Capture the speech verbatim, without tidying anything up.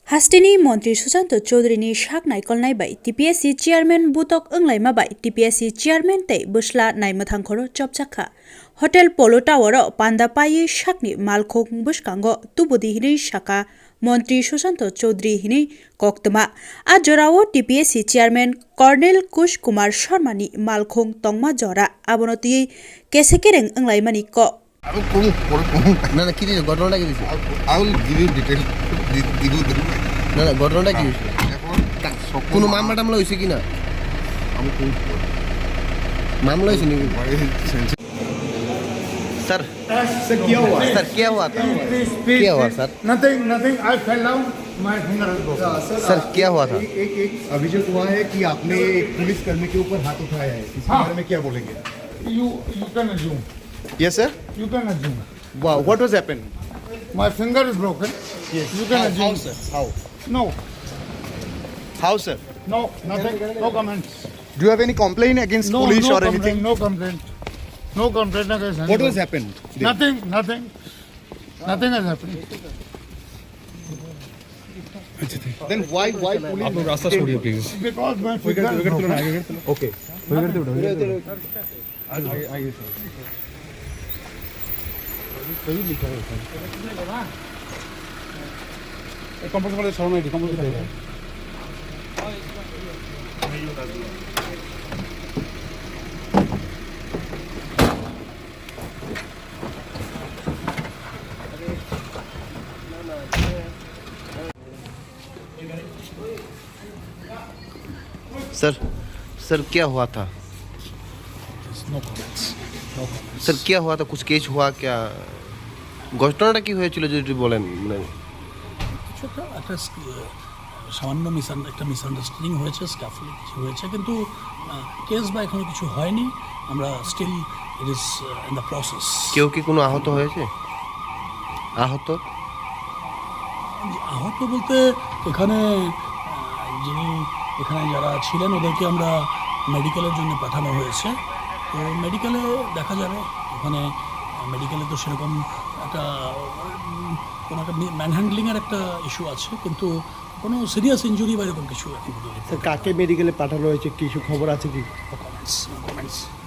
Hasteni Montri Susanto Chowdhury ni sak naikolnai bai T P S C chairman butok wnglaima bai T P S C chairman tei bwsla naimwthang khoro chopjak kha. Hotel Polo Tower o panda paiwi sakni malkhung bwskango tubudi hinwi sakha Montri Susanto Chowdhury hinwi koktwma. A jorao T P S C chairman Colonel Kush Kumar Sharma ni malkhung tongma jora abono twiwi kese kereng wnglaimani kok. আমি কোন, কোন, কোন না, না, কি দিছে? ঘটনাটা কি দিছে? I will give you detail. দি-, দিব, দিব। না, না, ঘটনাটা কি হয়েছে? এখন কা-, সকল কোনো মামলা টামলা হয়েছে কি না? আমি কোন মামলা হয়েছে নাকি? বাড়ির সেন্সর। सर, सर, क्या हुआ? सर, क्या हुआ था? Please, please, क्या हुआ, please। Sir? Nothing, nothing। I fell down, my finger is broken। Sir, क्या हुआ था? एक, एक, एक अभिযোগ हुआ है कि आपने एक पुलिस कर्मी के ऊपर हाथ उठाया है, इसके हाँ। बारे में क्या बोलेंगे? You, you can assume। Yes, sir। You can assume। Wow, what was happened? My finger is broken। Yes। You can assume। How, sir? How? No। How, sir? No, nothing। No comments। Do you have any complaint against police or anything? No complaint। No complaint against anyone। What was happened? Nothing, nothing। Nothing has happened। Then why, why police? आप लोग रास्ता छोड़िए, please। Because my finger is broken। OK। आगे, आगे, आगे, सर। सही लिखा है, सर। ये कंप्यूटर वाले सर, मैं कंप्यूटर। सर, सर, क्या हुआ था? No comments. No comments. Sir, क्या हुआ था? कुछ केस हुआ क्या? ঘটনাটা কি হয়েছিল যদি একটু বলেন, মানে। কিছু একটা, একটা স-, সামান্য মিস-, একটা মিসআন্ডারস্ট্যান্ডিং হয়েছে, স্ক্যাফোল্ডিং কিছু হয়েছে, কিন্তু, আহ, কেস বা এখনো কিছু হয়নি। আমরা still it is, uh, in the process। কেউ কি কোনো আহত হয়েছে? আহত? আহত বলতে এখানে, আহ, যিনি এখানে যারা ছিলেন ওদেরকে আমরা মেডিকেলের জন্য পাঠানো হয়েছে। তো মেডিকেলে দেখা যাবে, ওখানে মেডিকেলে তো সেরকম একটা, উম, কোনো একটা মি-, ম্যানহ্যান্ডলিংয়ের একটা ইস্যু আছে, কিন্তু কোনো সিরিয়াস ইনজুরি বা এরকম কিছু এখন পর্যন্ত রিপোর্ট নেই। স্যার, কাকে মেডিকেলে পাঠানো হয়েছে, কিছু খবর আছে কি? No comments, no comments.